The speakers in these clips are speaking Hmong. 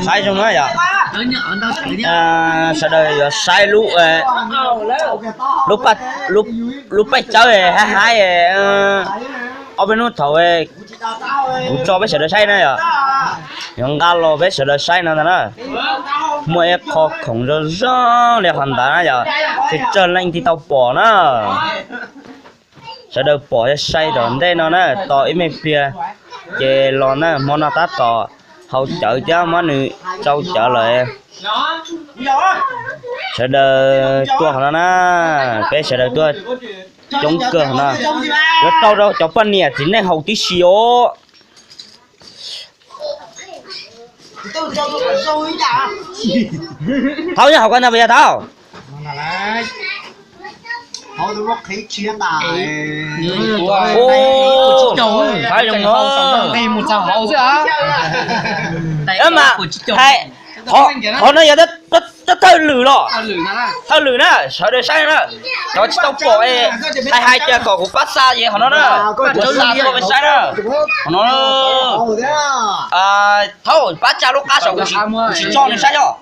Saib zoo na yom. Sawv daws yuav saib lub, lub, lub paj tsawb haib haib ob peb hnub thaum kuv tso peb sawv daws saib na yom. Yuav nqa los peb sawv daws saib no ntag na. Muaj ib qho khoom zoo zoo li qhov ntawd na yom, ces tsawg leej thiaj tau pom na. Sawv daws pom yog saib tom ntej no na, tos ib me pliag ces los na, hmo no tab tom haus cawv thiab muab nws tsau cawv lawm. Sawv daws tuaj qhov no na, peb sawv daws tuaj coob kawg qhov no. Yuav rau rau cov poj niam txiv neej haus tib si os. Thaub nyob hauv ko ntag puas yog Thaub? Mas hais, qhov no yog thawj lwm los, thawj lwm na, sawv daws saib na. Cov tsis tau pom, hais hais tias kom kuv pab xa ces qhov no na, kuv xa tuaj peb saib na. Qhov no, Thaub pab tsa lub qab saum kuv tsis tso nws saib os.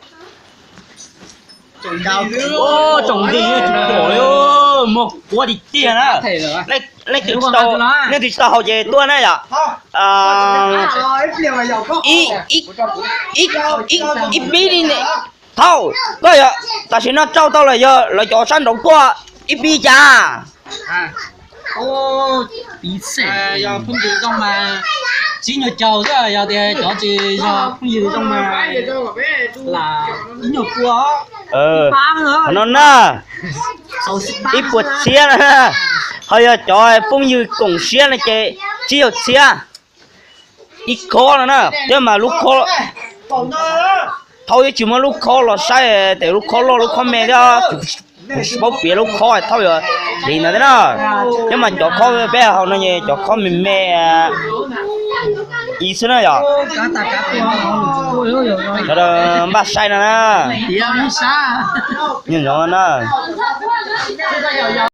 Tsoom nti tsis pom li, muag kuav tiag tiag na. Leej twg tsis tau haus ces tuaj na yom. Ib pib li, Thaub, koj yog tam sim no tsau tau lawm, yog lawv cov sab nraud tuaj ib pib cas? Phooj ywg zoo mas tsib nyuag caug xwb, yog tias cov tsis yog phooj ywg zoo mas lam ib nyuag pua. Qhov no na, ib puas txhiab na, ho yog cov phooj ywg koom siab no ces tsib caug txhiab. Ib khob no na, thiab mas lub khob, Thaub twb tsis muab lub khob los saib, tes lub khob loj lub khob me thiab, kuv tsis paub piav lub khob Thaub yuav hliv ntawd thiab na. Thiab mas cov khob peb haus no ces cov khob me me ib xwb na yom. Sawv daws npaj saib no na. Nyob zoo na.